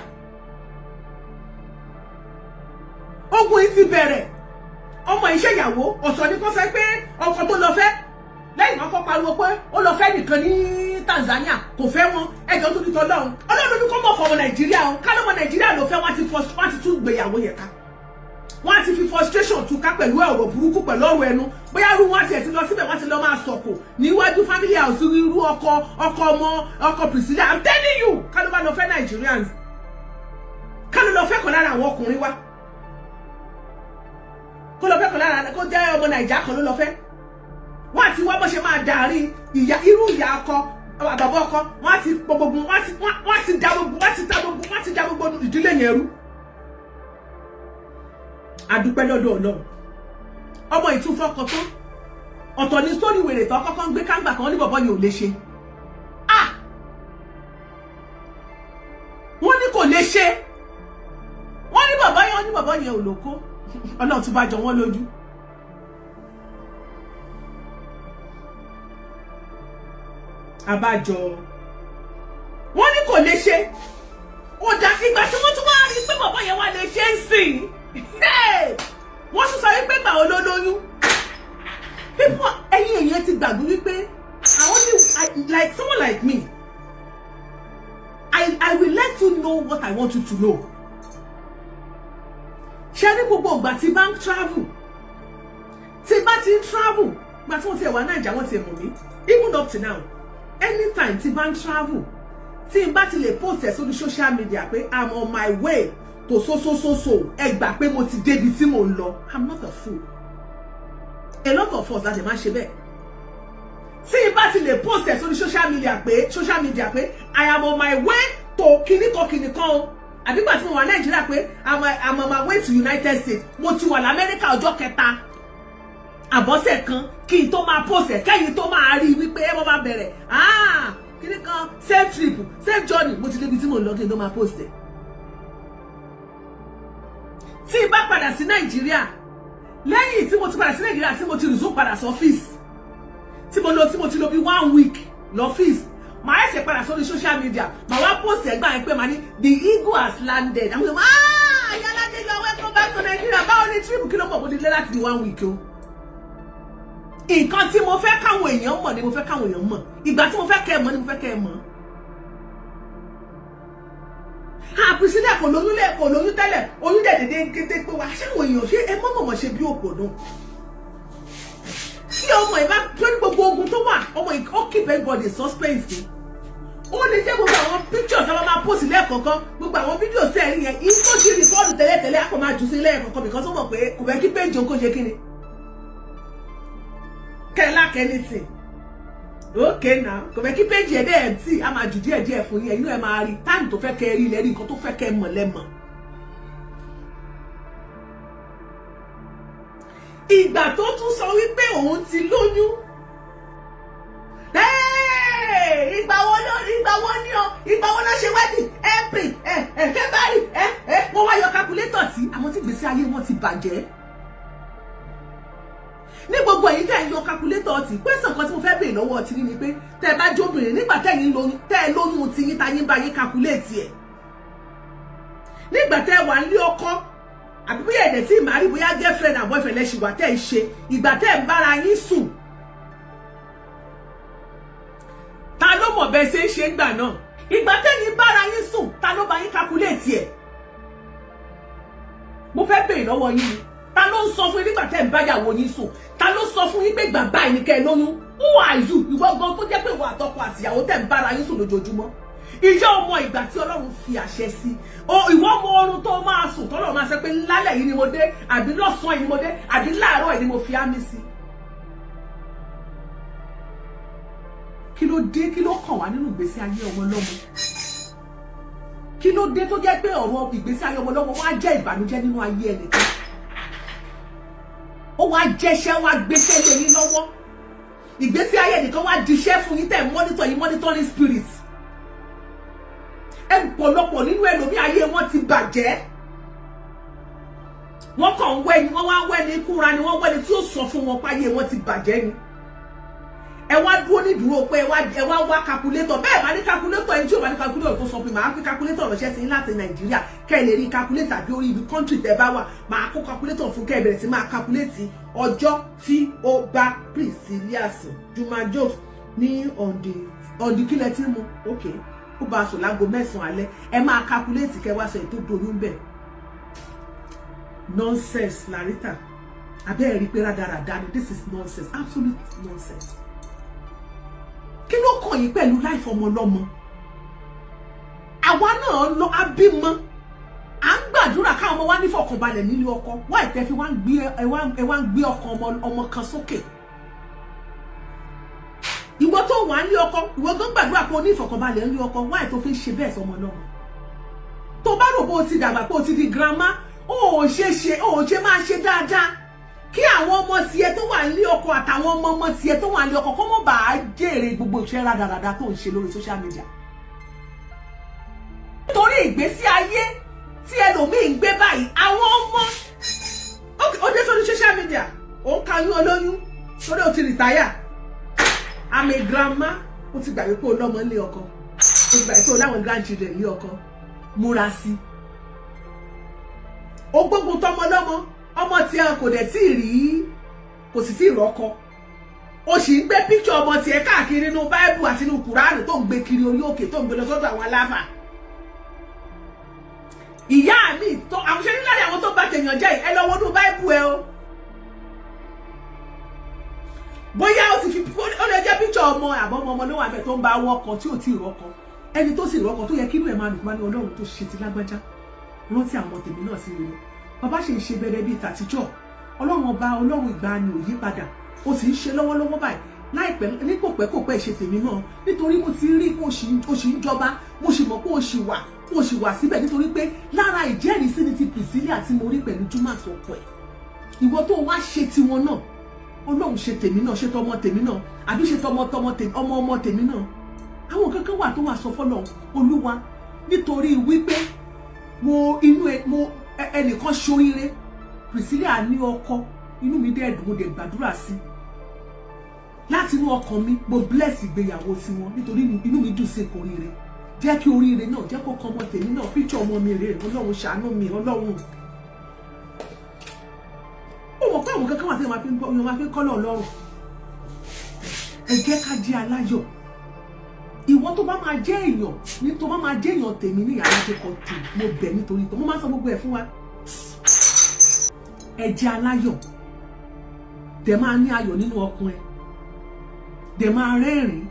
Ogun yìí ti bẹ̀rẹ̀. Ọmọ iṣẹ́ ìyàwó ọ̀tọ̀ ni kò sọ pé ọkọ tó lọ fẹ́ lẹ́yìn kan kọ́ pariwo pé ó lọ fẹ́ nìkan ní Tanzania, kò fẹ́ wọn. Ẹjọ́ tó ní tọ́lọ́run, Ọlọ́run ní kó mọ̀ fọmọ Nàìjíríà o. Ká lọ́mọ Nàìjíríà ló fẹ́, wọ́n ti tún gbéyàwó yẹn ká, wọ́n ti fi frustration tú ká pẹ̀lú ọ̀rọ̀ burúkú, pẹ̀lú ọ̀rọ̀ ẹnu. Bóyá irú wọn ti ẹ̀ ti lọ síbẹ̀, wọ́n ti lọ máa sọ̀kò níwájú family house irú ọkọ ọmọ ọkọ Priscilla. I'm telling you, ká ló bá lọ fẹ́ Nigerians, ká ló lọ fẹ́ kan lára àwọn ọkùnrin wa, kó lọ fẹ́ kan lára, kó jẹ́ ọmọ Nàìjà kan ló lọ fẹ́, wọ́n àti wọ́n bó ṣe máa dàrí ìyá, irú ìyá ọkọ, bàbá ọkọ, wọ́n ti gbogbo, wọ́n ti da gbogbo, wọ́n ti da gbogbo ìdílé yẹn rú. Adúpẹ́ lọ́dọ̀ Ọlọ́run, ọmọ ìtúfọ́kọ tán. Ọ̀tọ̀ ní sórí wèrè tó kọ́kọ́ ń gbé káńgbà kan ní bọ̀bọ́ yẹn ò lè ṣe. Ah, wọ́n ní kò lè ṣe, wọ́n ní bàbá yẹn, wọ́n ní bàbá yẹn ò lóko. Ọlọ́run tún bá jọ wọ́n lójú. Àbájọ wọ́n ní kò lè ṣe. Ó dá ìgbà tí wọ́n tún wá rí pé bàbá yẹn wá lè ṣe ń sìn, wọ́n tún sọ wípé gbà ó ló lóyún. People, ẹ̀yin èèyàn ti gbàgbé wípé I only I, like someone like me, I will let you know what I want you to know. Ṣé ní gbogbo ìgbà tí bá ń travel, tí bá ti ń travel, Gba tí wọ́n ti ẹ̀ wá Naija, wọ́n ti ẹ̀ mọ̀ mí. Even up to now, anytime tí bá ń travel, tí n bá ti lè post ẹ̀ sórí social media pé I'm on my way to so so so so, ẹ gbà pé mo ti débi tí mò ń lọ. I'm not a fool. A lot of us láti máa ṣe bẹ́ẹ̀. Tí n bá ti lè post ẹ̀ sórí social media pé I am on my way to kìnnìkan kìnnìkan o, àbígbà tí mo wà Nàìjíríà pé I'm on my way to United States, mo ti wà l'Amẹ́ríkà ọjọ́ kẹta àbọ̀sẹ̀ kan kí n tó máa post ẹ̀, kẹ́yìn tó máa rí wípé ẹ wọ́n máa bẹ̀rẹ̀, ah, kíní kan, safe trip, safe journey, mo ti débi tí mo ń lọ kí n tó máa post ẹ̀. Tí n bá padà sí Nàìjíríà, lẹ́yìn tí mo ti padà sí Nàìjíríà, tí mo ti resume padà sí ọ́fíìsì, tí mo lọ, tí mo ti lò bí one week lọ́fíìsì, màá ẹ̀ṣẹ̀ padà sórí social media, màá wá post ẹ̀gbà yẹn pé màá ní the eagle has landed. Àwọn èèyàn, ah, Yálàjẹ, you are welcome back to Nigeria, báwo ni trip? Kí ló mọ̀? Mo ti lé láti di one week o. Nǹkan tí mo fẹ́ káwọn èèyàn mọ̀ ni mo fẹ́ káwọn èèyàn mọ̀. Ìgbà tí mo fẹ́ kẹ́ ẹ mọ̀ ni mo fẹ́ kẹ́ ẹ mọ̀. Ah, Priscilla kò lóyún lẹ, kò lóyún tẹ́lẹ̀, oyún dẹ̀ dédé kété pé wá. Ṣáwọn èèyàn ṣé ẹ mọ̀ mọ̀ ṣe bí òpò náà tí ọmọ ẹ bá tó ní gbogbo ogun tó wà, ọmọ ẹ ó keep everybody suspense ni. Ó lè jẹ́ gbogbo àwọn pictures àwọn máa post lẹ́ẹ̀kọ̀ọ̀kan, gbogbo àwọn fídíò sẹ́ẹ̀rí yẹn, yìí tó ti record tẹ́lẹ̀tẹ́lẹ̀, á kò máa jù sí lẹ́ẹ̀kọ̀ọ̀kan, because ó mọ̀ pé kò fẹ́ kí page òun kó ṣe kí ni kẹ́ lack anything. Okay now, kò fẹ́ kí page ẹ̀ dẹ́ empty. Á máa jù díẹ̀ díẹ̀ fún yín, inú ẹ̀ máa rí time tó fẹ́ kẹ́ rí lẹ́rí, nǹkan tó fẹ́ kẹ́ mọ̀ lẹ́mọ̀. Ìgbà tó tún sọ wípé òun ti lóyún, ìgbà wo ló, ìgbà wo ní o, ìgbà wo ló ṣe wedding? April, ẹ ẹ February, ẹ ẹ wọ́n wá yọ calculator tí àwọn tí gbèsè ayé wọn ti bàjẹ́ ní gbogbo èyí tẹ́ ń yọ calculator tí. Question kan tí mo fẹ́ béèrè lọ́wọ́ ti ní ni pé, tẹ́ ẹ bá jóbìnrin, nígbà tẹ́yìn lóyún, tẹ́ ẹ lóyún ti yín, tayín bá yín calculate ẹ̀, nígbà tẹ́ ẹ wà nílé ọkọ, àbí bóyá ẹ̀dẹ̀ tí màá rí, bóyá girlfriend and boyfriend lẹ́ṣin wà tẹ́ ẹ ṣe, ìgbà tẹ́ ẹ ń bára yín sùn, ta ló mọ̀ bẹ́ẹ̀ ṣe ń ṣe gbà náà? Ìgbà tẹ́yìn bára yín sùn, ta ló bá yín calculate ẹ̀? Mo fẹ́ béèrè lọ́wọ́ yín ni, ta ló ń sọ fún yín nígbà tẹ́ ń báyàwó yín sùn? Ta ló sọ fún yín pé gbà báyìí ní kẹ́ ẹ lóyún? Who are you? Ìwọ gan tó jẹ́ pé ìwọ àtọkọ àtìyàwó tẹ́ ń bára yín sùn lójoojúmọ́, ìjọ ọmọ ìgbà tí Ọlọ́run fi àṣẹ sí ìwọ ọmọ oorun tó máa sùn, tọ́lọ́run máa sọ pé lálẹ́ yìí ni mo dé, àbí lọ́sàn-án yìí ni mo dé, àbí láàárọ̀ yìí ni mo fi ámì sí. Kí ló dé? Kí ló kàn wá nínú ìgbésí ayé ọmọ lọ́mọ? Kí ló dé tó jẹ́ pé ọ̀rọ̀ ìgbésí ayé ọmọ lọ́mọ wá jẹ́ ìbànújẹ́ nínú ayé ẹnìkan? Ó wá jẹ́ṣẹ́, wá gbéṣẹ́ lé yín lọ́wọ́. Ìgbésí ayé ẹnìkan wá diṣẹ́ fún yín tẹ̀ monitor yín, monitoring spirit. Ẹ pọ̀lọpọ̀ nínú ẹlòmí, ayé wọn ti bàjẹ́, wọ́n kàn ń wẹ́ni, wọ́n wá ń wẹ́ni kúra ni, wọ́n wẹ́ni tí ó sọ fún wọn páyé wọn ti bàjẹ́ ni. Ẹ wá dúró ní dúró pé ẹ wá wá calculator. Bẹ́ẹ̀ bá ní calculator, ẹni tí ò bá ní calculator kó sọ pé màá fi calculator ránṣẹ́ sí láti Nàìjíríà, kẹ́ ẹ lè rí calculator, àbí orí ibi country tẹ́ bá wà, màá kó calculator fún kẹ́ ẹ bẹ̀rẹ̀ sí máa calculate ọjọ́ tí ó bá Priscilla sùn. Juma Jokes ní on the kílẹ̀ tí mo, ok, ó bá a sùn láago 9 alẹ́. Ẹ máa calculate kẹ́ wá sọ ètò doyún bẹ́ẹ̀. Nonsense, Larita. Abẹ́ rí pé rádaràda ni. This is nonsense, absolute nonsense. Kí ló kàn yín pẹ̀lú life ọmọ ọlọ́mọ? Àwa náà lọ abímọ, à ń gbàdúrà káwọn ọmọ wa nífọ̀kànbalẹ̀ nílé ọkọ. Wá ìtẹ́ fi wá ń gbé, ẹ wá ń gbé ọkàn ọmọ kan sókè. Ìwọ tó wà nílé ọkọ, ìwọ tó ń gbàdúrà pé o ní ìfọ̀kànbalẹ̀ nílé ọkọ, wá ìtò fi ń ṣe bẹ́ẹ̀ sọmọ náà? Tó bá rò bó o ti dàgbà, pé o ti di grandma, ó ò ṣe ṣe, ó ò ṣe máa ṣe dáadáa kí àwọn ọmọ tiẹ̀ tó wà nílé ọkọ àtàwọn ọmọ ọmọ tiẹ̀ tó wà nílé ọkọ kó mọ̀ bá a jèrè gbogbo iṣẹ́ rádaràda tó ń ṣe lórí social media. Nítorí ìgbésí ayé tí ẹlòmíì ń gbé báyìí, àwọn ọmọ ó dé sórí social media, ó ń kayún olóyún torí ó ti retire. I'm a grandma. Ó ti gbàgbé pé o lọ́mọ nílé ọkọ, ó ti gbàgbé pé o láwọn grandchildren nílé ọkọ. Múra sí ó gbógun tọmọ lọ́mọ, ọmọ tí ẹ kò dẹ̀ tí ì rí, kò sì tí ì rọ́kọ, o sì ń gbé píkṣọ ọmọ tiẹ̀ káàkiri nínú báíbù àti nínú kùránì, tó ń gbé kiri orí òkè, tó ń gbé lọ sọ́dọ̀ àwọn aláfà. Ìyá mi tó àwọn ṣe níláàrí, àwọn tó bá tèèyàn jẹ́, ẹ lọ wọnú báíbù ẹ o. Bóyá ó ti fi, ó lè jẹ́ píṣọ ọmọ àbọ̀ ọmọ ọmọ ló wà bẹ́ẹ̀ tó ń bá wọ́kọ tí ò tí ì rọ́kọ. Ẹni tó sì rọ́kọ tó yẹ kí inú ẹ̀ máa dùn máa ní, Ọlọ́run tó ṣe ti lágbájá, rántí àwọn tèmi náà sí rere. Bàbá ṣe ń ṣe bẹ̀rẹ̀ bíi tàtijọ́. Ọlọ́run ọba, Ọlọ́run ìgbàanì ò yí padà. Ó sì ń ṣe lọ́wọ́lọ́wọ́ báyìí. Láìpẹ́ ní kò pẹ́ kò pẹ́, ṣe tèmi náà, nítorí mo ti rí pé ó sì ń jọba. Mo sì mọ̀ pé ó sì wà síbẹ̀, nítorí pé lára ìjẹ́rìísí ni ti Priscilla tí mo rí pẹ̀lú Juma ọkọ ẹ̀. Ìwọ tó wá ṣe tiwọn náà, Ọlọ́run ṣe tèmi náà, ṣe tọmọ tèmi náà, àbí ṣe tọmọ tọmọ tèmi, ọmọ ọmọ tèmi náà. Àwọn kankan wà tó wà sọ fọlọ Olúwa, nítorí wípé mo inú ẹ mo ẹnìkan ṣoríire, Priscilla ní ọkọ, inú mi dẹ̀ dùn, mo dẹ̀ gbàdúrà sí láti inú ọkàn mi. Mo bless ìgbéyàwó tiwọn nítorí inú mi dùn sí nǹkan oríire. Jẹ́ kí oríire náà, jẹ́ kó kan ọmọ tèmi náà. Picture ọmọ mi rèé. Ọlọ́run, ṣàánú mi. Ọlọ́run, ó mọ̀ pé àwọn kankan wà tí wọ́n máa fi ń kọ́ lọ́rùn. Ẹ jẹ́ ká jẹ́ aláyọ̀. Ìwọ tó bá máa jẹ́ èèyàn ní, tó bá máa jẹ́ èèyàn tèmi ní yàrá tó kọ jù, mo bẹ̀ nítorí tó mo máa ń sọ gbogbo ẹ̀ fún wa. Ẹ jẹ́ aláyọ̀, dẹ̀ máa ní ayọ̀ nínú ọkàn ẹ, dẹ̀ máa rẹ́rìn-ín.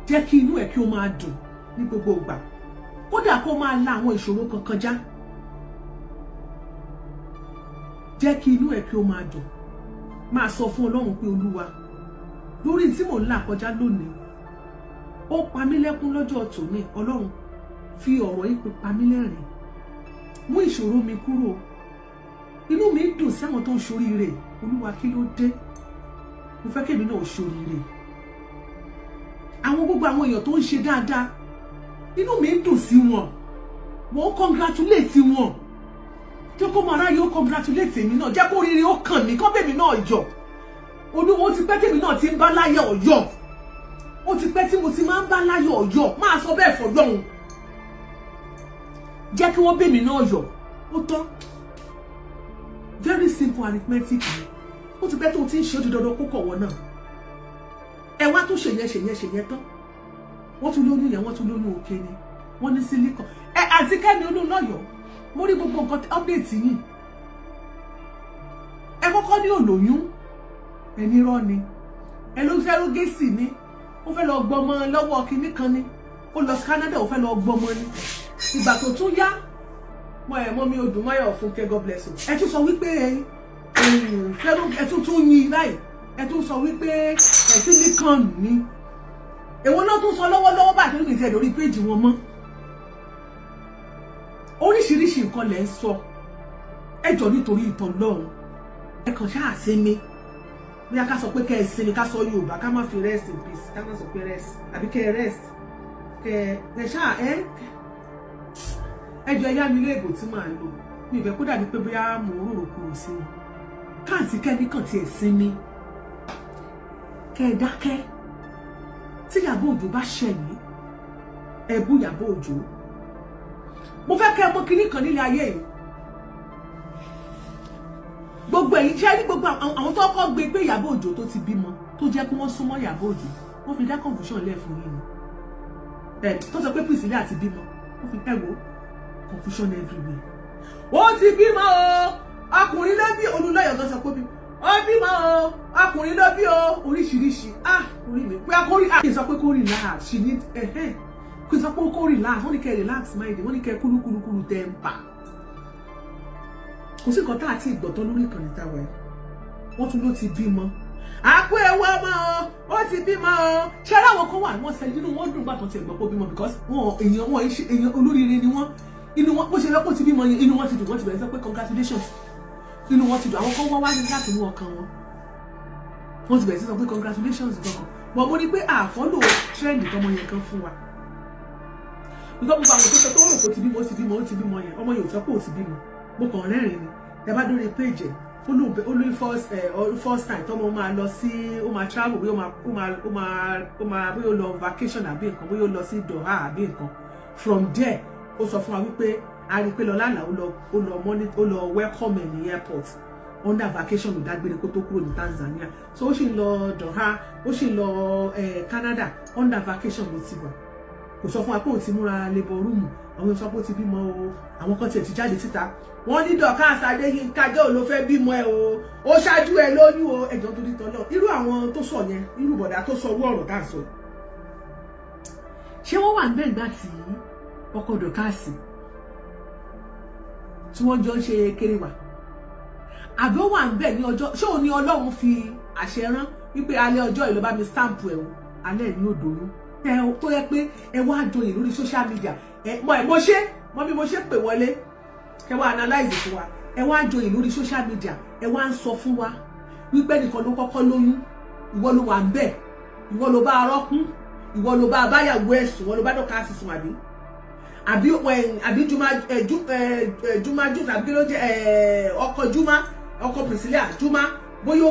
Jẹ́ kí inú ẹ kí ó máa dùn ní gbogbo ìgbà, kódà kó máa la àwọn ìṣòro kankan já. Jẹ́ kí inú ẹ kí ó máa dùn. Máa sọ fún Ọlọ́run pé, Olúwa, lórí tí mò ń là kọjá lónìí, ó pa mí lẹ́kún lọ́jọ́ tòní. Ọlọ́run, fi ọ̀rọ̀ yìí pa mí lẹ́rìn, mú ìṣòro mi kúrò. Inú mi dùn sí àwọn tó ń ṣoríire. Olúwa, kí ló dé? Mo fẹ́ kémi náà ṣoríire. Àwọn gbogbo àwọn èèyàn tó ń ṣe dáadáa, inú mi dùn sí wọn, mo ń congratulate wọn. Jẹ́ kó máa ráyè ó congratulate èmi náà. Jẹ́ kó rírí ó kàn mí kọ́ bèmi náà yọ̀. Olúwo, ó ti pẹ́ tèmi náà ti ń bá láyọ̀ ọ̀yọ́. Ó ti pẹ́ tí mo ti máa ń bá láyọ̀ ọ̀yọ́. Máa sọ bẹ́ẹ̀ fọlọ́hun, jẹ́ kí wọ́n bèmi náà yọ̀. Ó tán. Very simple arithmetic ni. Ó ti pẹ́ tó ti ń ṣe, ó di dandan kó kọ̀wọ́ náà. Ẹ wá tún ṣèyẹn, ṣèyẹn, ṣèyẹn tán, wọ́n tún lóyún yẹn, wọ́n tún lóyún òkè ni wọ́n ní silicon ẹ. Àti Kẹ́mi Olúnlọ́yọ̀, mo rí gbogbo nǹkan update yìí. Ẹ kọ́kọ́ ní òlóyún, ẹni rọ́ ni. Ẹ ló fẹ́ rúgẹ́sì ni, ó fẹ́ lọ gbọmọ lọ́wọ́ kinní kan ni, ó lọ sí Canada, ó fẹ́ lọ gbọmọ ni. Ìgbà tó tún yá mọ ẹ mọ mi odùn máyọ̀ fún kẹ, God bless you. Ẹ tún sọ wípé ẹ tún tún yin báyìí, ẹ tún sọ wípé ẹ silicon ni. Èwo náà tún sọ lọ́wọ́lọ́wọ́ báyìí tó ní ìtẹ̀ lórí péjì wọn mọ́? Oríṣiríṣi nǹkan lẹ̀ ń sọ. Ẹ jọ, nítorí ìtàn lọ́hùn, ẹ kàn ṣáà sinmi. Bóyá ká sọ pé kẹ́ ẹ sinmi, ká sọ Yorùbá, ká má fi rest in peace, ká má sọ pé rest, àbí kẹ́ ẹ rest, kẹ́ ẹ ṣáà ẹ jọ, ẹ yá mi léèbò tí màá lò. Mi ìfẹ́ kó dàbí pé bóyá mò ń rorò kúrò sí wọn. Káàntì kẹ́mi kàn tiẹ̀ sinmi, kẹ́ ẹ dákẹ́. Tí Ìyábọ̀ Òjó bá ṣẹ̀yìn, ẹ bú Ìyábọ̀ Òjó. Mo fẹ́ kẹ́ ẹ mọ̀ kinní kan nílé ayé yìí. Gbogbo ẹ̀yin ṣe rí, gbogbo àwọn tó kọ́ gbé pé Ìyábọ̀ Òjó tó ti bímọ, tó jẹ́ kí wọ́n súnmọ́ Ìyábọ̀ Òjó, wọ́n fi dá confusion lẹ̀ fún yín ni. Ẹ tó sọ pé Priscilla ti bímọ, wọ́n fi, ẹ wo confusion everywhere. Ó ti bímọ o, ọkùnrin ló bí. Olúlọ́yọ̀ gan sọ pé ó bímọ o, ọkùnrin ló bí o. Oríṣiríṣi. Ah, orí mi pé akórí. Ah, kí n sọ pé kó relax, she need kí n sọ pé kó relax. Wọ́n ní kẹ́ relax mind, wọ́n ní kẹ́ kúlúkúlúkúlú temper. Kò sí nǹkan tá àti ìgbọ̀tọ́ lórí ìkànnì táwa ẹ̀. Wọ́n tún ló ti bímọ, àpò ewu ọmọ o, ó ti bímọ o. Ṣé aláwọ̀ kan wà, wọ́n sẹ́yìn, inú wọn dùn gbà tó ti ẹ̀gbọ́n pé ó bímọ, because wọn èèyàn, wọn èèyàn olóríire ni wọ́n. Inú wọn, bó ṣe lọ́pọ̀ ti bímọ yẹn, inú wọn ti dùn. Wọ́n ti bẹ̀rẹ̀ sọ pé congratulations. Inú wọn ti dùn. Àwọn kan wá wá ní láti inú ọkàn wọn, wọ́n ti bẹ̀rẹ̀ sí sọ pé congratulations gan-an. But mo ní pé à follow trend tọmọ yẹn kan fún wa, because gbogbo àwọn tó sọ tó rò pé ó ti bímọ, ó ti bímọ, ó ti bímọ yẹn, ọmọ yẹn ò sọ pé ó ti bímọ. Mo kàn rẹ́rìn ni. Ẹ bá dórí page ẹ̀, ó lóyún first time tọmọ máa lọ sí, ó máa travel, bóyá ó máa bóyá ó lọ vacation àbí nǹkan, bóyá ó lọ sí Doha àbí nǹkan. From there, ó sọ fún wa wípé a rí i pé lọ lánàá, ó lọ money, ó lọ welcome ẹ̀ ní airport under vacation. Ló dágbére kó tó kúrò ní Tanzania, so ó sì lọ Doha, ó sì lọ Canada, under vacation ló ti wà. Kò sọ fún wa pé òun ti múra labour room. Àwọn sọ pé ó ti bímọ o. Àwọn kan tiẹ̀ ti jáde síta, wọ́n ní Dorcas Adéyínká jẹ́ òun ló fẹ́ bímọ ẹ o, ó ṣáájú ẹ lóyún o. Ẹ̀jọ̀ torí tọ́lọ́, irú àwọn tó sọ yẹn, irú bọ̀dà tó sọ owó ọ̀rọ̀ tá à ń sọ yìí, ṣé wọ́n wà níbẹ̀ nígbà tí ọkọ Dorcas tí wọ́n jọ ń ṣe kéré wà, àbí ó wà níbẹ̀ ní ọjọ́? Ṣé òun ni Ọlọ́run fi àṣẹ rán wípé alẹ́ ọjọ́ ìlú bá mi stamp ẹ̀ o, alẹ́ ní òdòrú tó yẹ pé ẹ wá joyè lórí social media? Ẹ mọ ẹ mo ṣe mọ bí mo ṣe pè wọlé, kẹ wá analyze fún wa. Ẹ wá joyè lórí social media, ẹ wá ń sọ fún wa wípé nìkan ló kọ́kọ́ lóyún. Ìwọ ló wà ń bẹ̀, ìwọ ló bá arọ́kún, ìwọ ló bá abáyàwó ẹ̀sùn, ìwọ ló bá Dorcas sùn, àbí juma juma jù tàbí kí ló jẹ ọkọ Juma, ọkọ Priscilla Juma, bóyá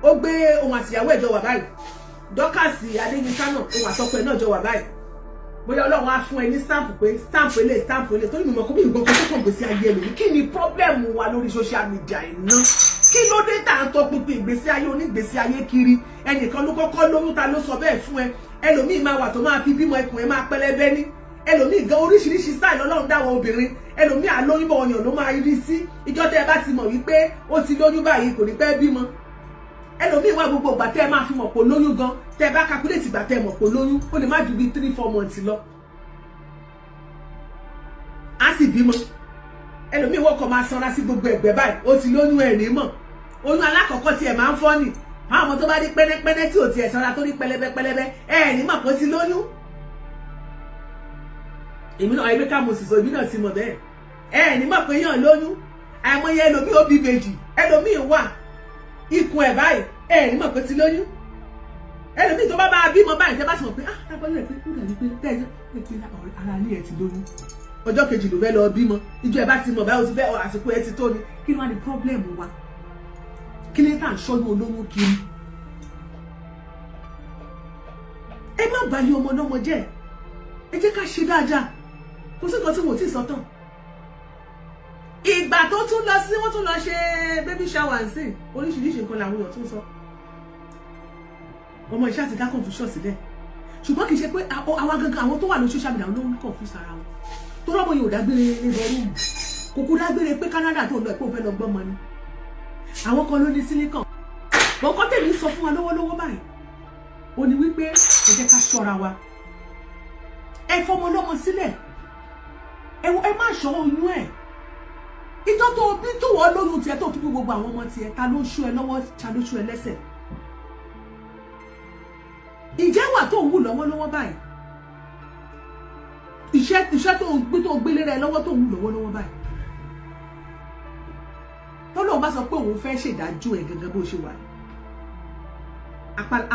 ó gbé ohun àtìyàwó ẹ̀jọ̀ wà báyìí. Dorcas Adéyínká náà, ohun àtọkọ ẹ̀ náà jọ wà báyìí. Bóyá Ọlọ́run á fún ẹ ní stamp pé stamp ilé, stamp ilé, torí mímọ kó bí nǹkan kan tó kàn gbèsè ayé ẹlòmíì. Kí ni problem wa lórí social media iná? Kí ló dé tá à ń tọpinpin ìgbésí ayé onígbésí ayé kiri? Ẹnìkan ló kọ́kọ́ lóyún, ta ló sọ bẹ́ẹ̀ fún ẹ? Ẹlòmíì máa wà tó máa fi bímọ, ẹkùn ẹ máa pẹlẹbẹ ní. Ẹlòmíì gan, oríṣiríṣi style Ọlọ́run dáwọ́ obìnrin. Ẹlòmíì àlóyún bọ̀, ọyàn ló máa rí sí. Ìjọ tẹ́ ẹ bá ti mọ̀ wípé ó ti lóyún báyìí, kò ní pẹ́ bímọ. Ẹlòmíì wá, gbogbo ìgbà tẹ́ ẹ máa fi mọ̀ pé lóyún gan, tẹ́ ẹ bá calculate ìgbà tẹ́ ẹ mọ̀ pé lóyún, ó lè má ju bíi 3-4 months lọ, á sì bímọ. Ẹlòmíì wọ́n kàn máa sanra sí gbogbo ẹ̀gbẹ́ báyìí, ó ti lóyún, ẹ̀ ní mọ̀. Oyún alákọ̀ọ́kọ́ tí ẹ̀ máa ń fọ́ nì àwọn ọmọ tó bá rí pẹ́nẹ́pẹ́nẹ́ tí ò tiẹ̀ sanra, tó rí pẹlẹbẹ pẹlẹbẹ, ẹ̀ ní mọ̀ pé ó ti lóyún. Èmi náà, ẹbí ká mo sì sọ, èmi náà ti mọ̀ bẹ́ẹ̀. Ẹ̀ ní mọ̀ pé yàn lóyún. Àìmọye ẹlòmíì ó bí bèjì, ẹlòmíì wà, ikùn ẹ̀ báyìí, ẹ̀ ní mọ̀ pé ti lóyún. Ẹlòmíì tó bá bá bímọ báyìí, tẹ́ bá ti mọ̀ pé, ah, lábọ́lé rẹ̀ pé ó dàbí pé tẹ́ ẹ pé ara ilé ẹ̀ ti lóyún, ọjọ́ kejì ló fẹ́ lọ bímọ. Ìjọ ẹ bá ti mọ̀ báyìí, ó ti fẹ́, àsìkò ẹ ti tó ni. Kí ló wá ní problem wa? Kí ló tà ń ṣọ́yún olóyún kiri? Ẹ má balẹ̀ ọmọ lọ́mọ jẹ́. Ẹ jẹ́ ká ṣe dáadáa. Kò sí nǹkan tí mo ti sọ tán. Ìgbà tó tún lọ sí, wọ́n tún lọ ṣe baby shower and sing, oríṣiríṣi nǹkan làwọn èèyàn tún sọ. Ọmọ iṣẹ́ àti dá confusion sílẹ̀, ṣùgbọ́n kì í ṣe pé àwa gangan, àwọn tó wà ní social media ló ń confuse ara wọn. Tó rọ́mọ yìí ò dágbére labour room, kò kú dágbére pé Canada tó ń lọ ẹ̀ pé òun fẹ́ lọ gbọ́mọ ni. Àwọn kan ló ní silicon bọ́n kọ́. Tèmi sọ fún wa lọ́wọ́lọ́wọ́ báyìí ó ní wípé ẹ jẹ́ ká ṣọ́ra wa. Ẹ fọmọ lọ́mọ sílẹ̀, ẹ má ṣọ́ oyún ẹ̀. Ìjọ tó bí, tó wọ́n lóyún tiẹ̀, tó tún bí gbogbo àwọn ọmọ tiẹ̀, ta ló ṣú ẹ lọ́wọ́? Ta ló ṣú ẹ lẹ́sẹ̀? Ìjẹ́ wà tó ń wù lọ́wọ́lọ́wọ́ báyìí, iṣẹ́ tó ń gbé, tó ń gbélé rẹ lọ́wọ́, tó ń wù lọ́wọ́lọ́wọ́ báyìí, tọ́lọ́run bá sọ pé òun fẹ́ ṣèdájọ́ ẹ̀ gẹ́gẹ́ bó ṣe wà yìí,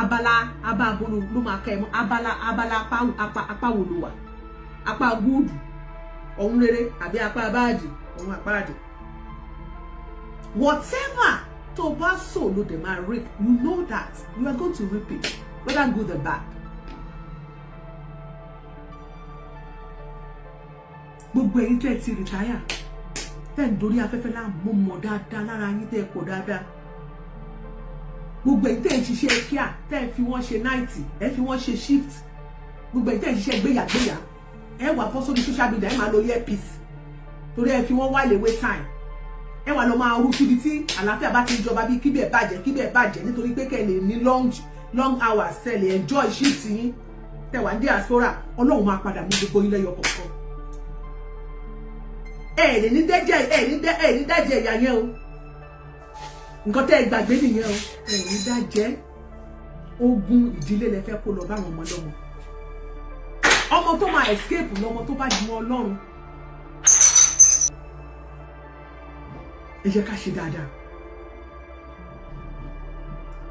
abala abá abolo ló máa kẹ́ ẹ mọ́. Abala apá wo ló wà? Apá good, ọ̀hún rere, àbí apá bad, ọ̀hún apáàdì? Whatever tó bá sow ló dẹ̀ máa reap. You know that you are going to reap it, whether good or bad. Gbogbo ẹ̀yin tẹ́ ẹ ti retire, tẹ́ ń dorí afẹ́fẹ́ láàmú, mo mọ̀ dáadáa lára yín tẹ́ ẹ pọ̀ dáadáa. Gbogbo ẹ̀yin tẹ́ ẹ ń ṣiṣẹ́ kíá, tẹ́ ẹ fi wọ́n ṣe night, ẹ fi wọ́n ṣe shift, gbogbo ẹ̀yin tẹ́ ẹ ń ṣiṣẹ́ gbéyàgbéyà, ẹ wà bọ́ sórí social media, ẹ máa lo earpiece torí ẹ fi wọ́n wá léwé time. Ẹ wà lọ máa rú síbi tí àlàáfíà bá ti ń jọba, bí kíbẹ̀ bàjẹ́, kíbẹ̀ bàjẹ́, nítorí pé kẹ́ ẹ lè ní long long hours, ẹ lè enjoy shift yín. Tẹ́ wà ní diaspora, Ọlọ́run máa padà mú gbogbo yín lẹ́yọ kọ̀ọ̀kan. Ẹ lè ní dẹ́jẹ́, ẹ ní dájẹ́ ìyá yẹn o. Nǹkan tẹ́ ẹ gbàgbé nìyẹn o. Ẹ ní dájẹ́. Ogun ìdílé lẹ fẹ́ kó lọ báwọn ọmọ lọ́mọ. Ọmọ tó máa escape lọmọ tó bá ju Ọlọ́run. Ẹ jẹ́ ká ṣe dáadáa.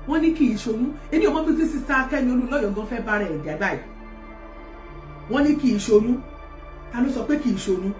Wọ́n ní kì í ṣoyún. Èmi ò mọ̀ bí sister Kẹ́mi Olúnlọ́yọ̀ gan fẹ́ bára ẹ̀ jà báyìí. Wọ́n ní kì í ṣoyún. Ta ló sọ pé kì í ṣoyún?